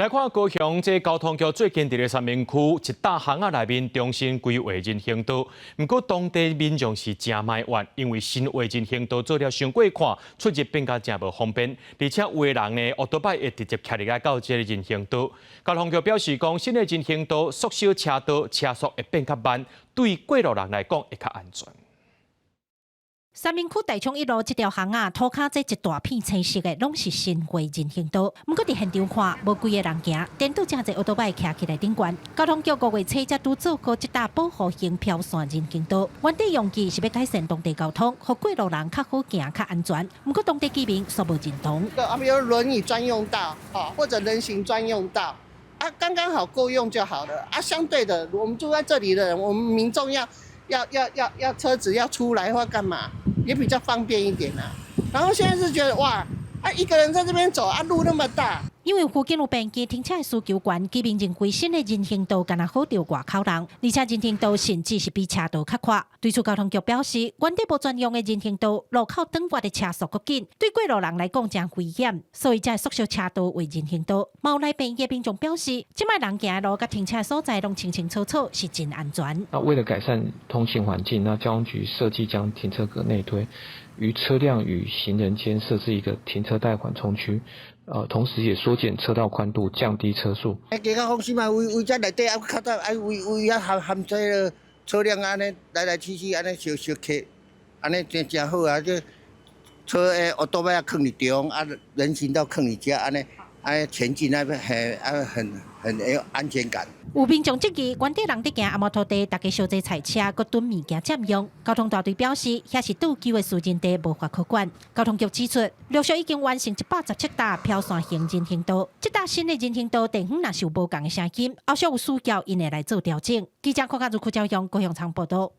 來看高雄這交通局最近佇咧三民區一搭巷仔內面重新規劃人行道，毋過當地民眾是誠埋怨，因為新劃人行道做了傷過闊，出入變甲誠無方便，而且有的人呢，烏多擺會直接騎入來到這个人行道。交通局表示講，新的人行道縮小車道，車速會變較慢，對過路人來講會較安全。三民區大昌一路這條巷仔，塗跤這一大片青色的，攏是新劃人行道。毋過佇現場看，無幾个人行，顛倒誠濟烏多擺騎起來頂懸。交通局五月初才拄做好這搭保護型飄線人行道，原底用意是欲改善當地交通，予過路人較好行、較安全。毋過當地居民煞無認同。啊，比如輪椅專用道，或者人行專用道，啊，剛剛好夠用就好了。啊，相對的，我們住在這裡的人，我們民眾要車子要出來或幹嘛，也比較方便一點啦。然後現在是覺得哇，啊一個人在這邊走，啊路那麼大。因為附近有便機停車的需求懸，居民認為新的人行道敢若好著外口人，而且人行道甚至是比車道較闊。對此交通局表示，原底無專用的人行道，路口轉彎的車速閣緊，對過路人來講誠危險，所以才會縮小車道為人行道。嘛有來便醫的民眾表示，這擺人行的路佮停車所在攏清清楚楚，是真安全。那為了改善通行環境，那交通局設計將停車格內推，於車輛與行人間設置一個停車帶緩衝區。同時也縮減車道寬度，降低車速。欸，加較放心嘛，圍圍遮內底啊，較早愛圍圍遐含含這个車輛按呢來來去去按呢相相客，按呢誠誠好啊！這車的烏多擺啊囥佇中，啊人行道囥佇遮，按呢按呢前進那邊很啊很很有安全感。有民眾質疑，原底人佇行阿摩托地，大家相濟賽車，閣囤物件佔用。交通大隊表示，遐是佇舊的私人地，無法可管。交通局指出，陸續已經完成117搭飄線型人行道，這搭新的人行道地方若是有無仝的聲音，後續有需要，𪜶會來做調整。記者郭家如、柯昭陽高雄場報道。